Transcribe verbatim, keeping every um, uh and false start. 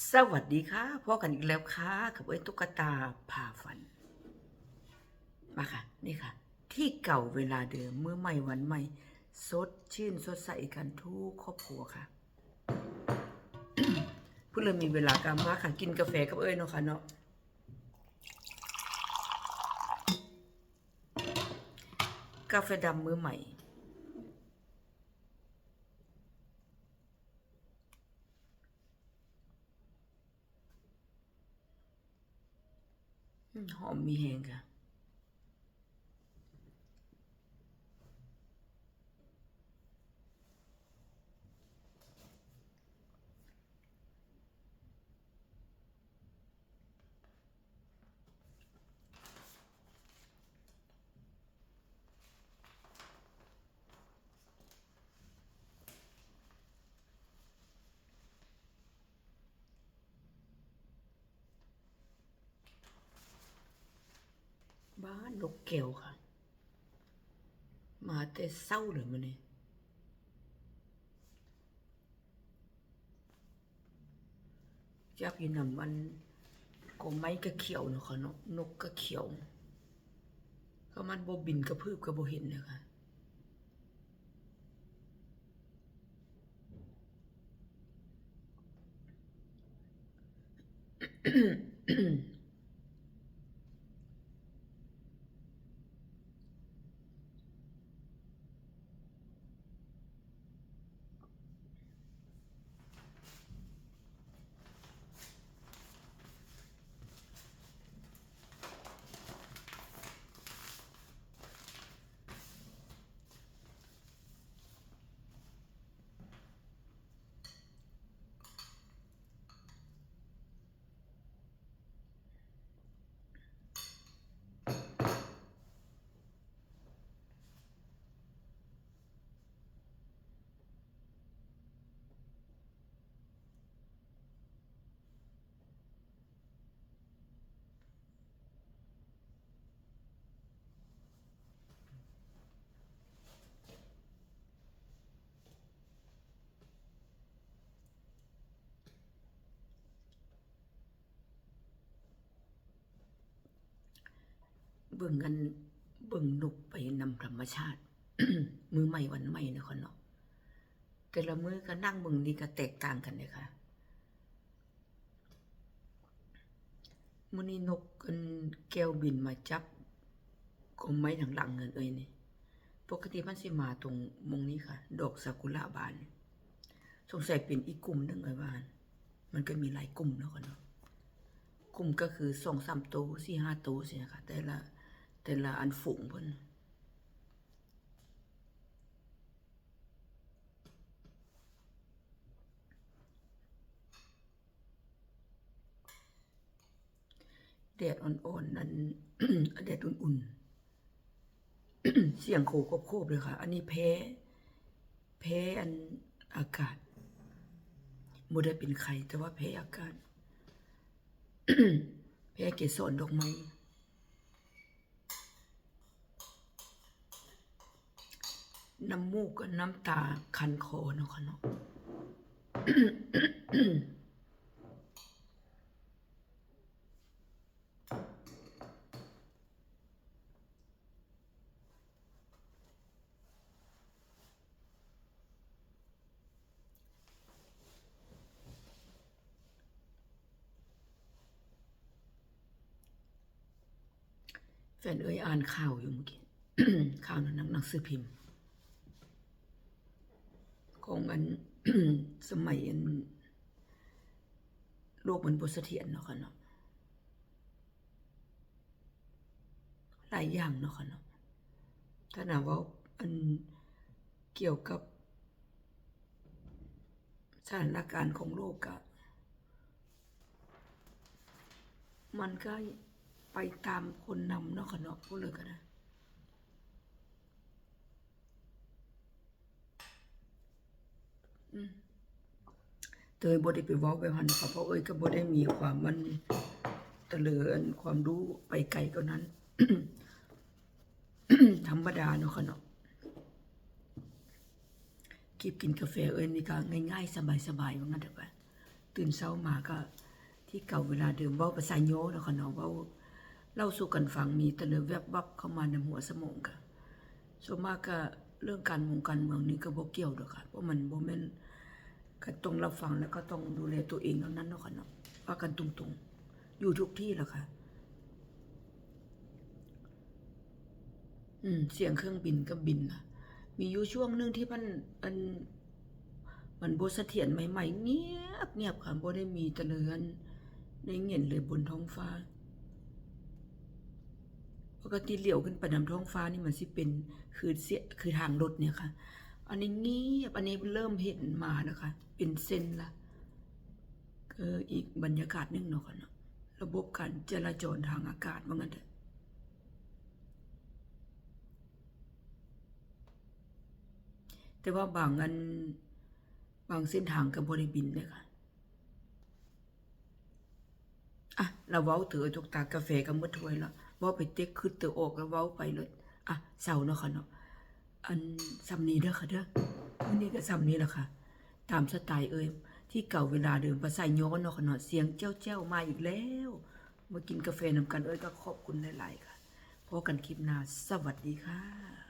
สวัสดีค่ะ พบกันอีกแล้วค่ะ กับเอ้ยตุ๊กตาพาฝัน มาค่ะ นี่ค่ะ ที่เก่าเวลาเดิม มื้อใหม่วันใหม่ สดชื่นสดใสกันทุกครอบครัวค่ะ เพิ่งเริ่มมีเวลากลับมาค่ะ กินกาแฟกับเอ้ยเนาะค่ะเนาะ กาแฟดำมื้อใหม่ อืม หอมมีแฮงค่ะ บ้านนกแก้วค่ะ มาแต่เช้าเลยมื้อนี้ จักอยู่นำมัน กอไม้กะเขียวเนาะค่ะเนาะ นกกะเขียว ก็มันบ่บินกระพืบก็บ่เห็นเลยค่ะ เบิ่งอัน เบิ่งนกไปนำธรรมชาติ มื้อใหม่วันใหม่เนาะค่ะเนาะ แต่ละมื้อก็นั่งเบิ่งนี่ก็แตกต่างกันเลยค่ะ มื้อนี้นกอันแก้วบินมาจับกอไม้ทางหลังเงินเอ้ยนี่ ปกติมันสิมาตรงมงนี้ค่ะ ดอกซากุระบาน สงสัยเป็นอีกกลุ่มหนึ่งเอ้ยว่า มันก็มีหลายกลุ่มเนาะค่ะเนาะ กลุ่มก็คือสองสามโต สี่ห้าโตสินะคะ แต่ละ แต่ละอันฝูงเพิ่น แดดอ่อนๆ นั้น แดดอุ่นๆ เสียงโคโคบๆ เลยค่ะ อันนี้แพ้ แพ้อันอากาศ บ่ได้เป็นไข้ แต่ว่าแพ้อากาศ แพ้เกสรดอกไม้ น้ำมูกกับน้ำตาคันคอเนาะค่ะเนาะ แฟนเอ้ยอ่านข่าวอยู่เมื่อกี้ ข่าวในหนัง หนังสือพิมพ์ ของอัน สมัยอัน โลกมันบ่เสถียรเนาะค่ะเนาะ หลายอย่างเนาะค่ะเนาะ ถ้าหากว่าอันเกี่ยวกับสถานการณ์ของโลกอะ มันก็ไปตามคนนำเนาะค่ะเนาะ พูดเลยก็ได้ อืม เตยบ่ได้ไปเว้าแบบนั้นค่ะ เพราะเอ้ยก็บ่ได้มีความมันตะเลินความรู้ไปไกลกว่านั้น ธรรมดาเนาะค่ะเนาะ คลิปกินกาแฟเอ้ยนี่ก็ง่ายๆ สบายๆ ว่างั้นเถอะค่ะ ตื่นเช้ามาก็ที่เก่าเวลาเดิม เว้าภาษาโยเนาะค่ะเนาะ เว้า เล่าสู่กันฟัง มีแต่เรื่องแวบวับเข้ามานำหัวสมองค่ะ ส่วนมากก็เรื่องการมงการเมืองนี่ก็บ่เกี่ยวดอกค่ะ เพราะมันบ่แม่น ก็ต้องรับฟังแล้วก็ต้องดูแลตัวเองเท่านั้นเนาะค่ะเนาะ ว่ากันตรงๆ อยู่ทุกที่แหละค่ะ อืม เสียงเครื่องบินก็บินนะ มีอยู่ช่วงหนึ่งที่มัน อัน มันบ่เสถียรใหม่ๆ เงียบ เงียบค่ะ บ่ได้มีตะเลือน ได้เห็นเลยบนท้องฟ้า ปกติเหลียวขึ้นไปนำท้องฟ้านี่มันสิเป็น คือเสีย คือทางรถเนี่ยค่ะ อันนี้เงียบ อันนี้เริ่มเห็นมาแล้วค่ะ เป็นเส้นละ ก็อีกบรรยากาศหนึ่งเนาะค่ะเนาะ ระบบการจราจรทางอากาศว่างั้นเถอะ แต่ว่าบางอัน บางเส้นทางก็บ่ได้บินเลยค่ะ อ่ะ เราเว้าเถอะ จกตากาแฟก็หมดถ้วยแล้ว เว้าไปเต๊ก คือเตอออกแล้วเว้าไปเลย อ่ะ เซาเนาะค่ะเนาะ อันส่ำนี้เด้อค่ะเด้อ มื้อนี้ก็ส่ำนี้แหละค่ะ ตามสไตล์เอ้ย ที่เก่าเวลาเดิม ภาษาโยเนาะค่ะเนาะ เสียงแจ้วๆ มาอีกแล้ว มากินกาแฟนำกัน เอ้ยก็ขอบคุณหลายๆ ค่ะ พบกันคลิปหน้า สวัสดีค่ะ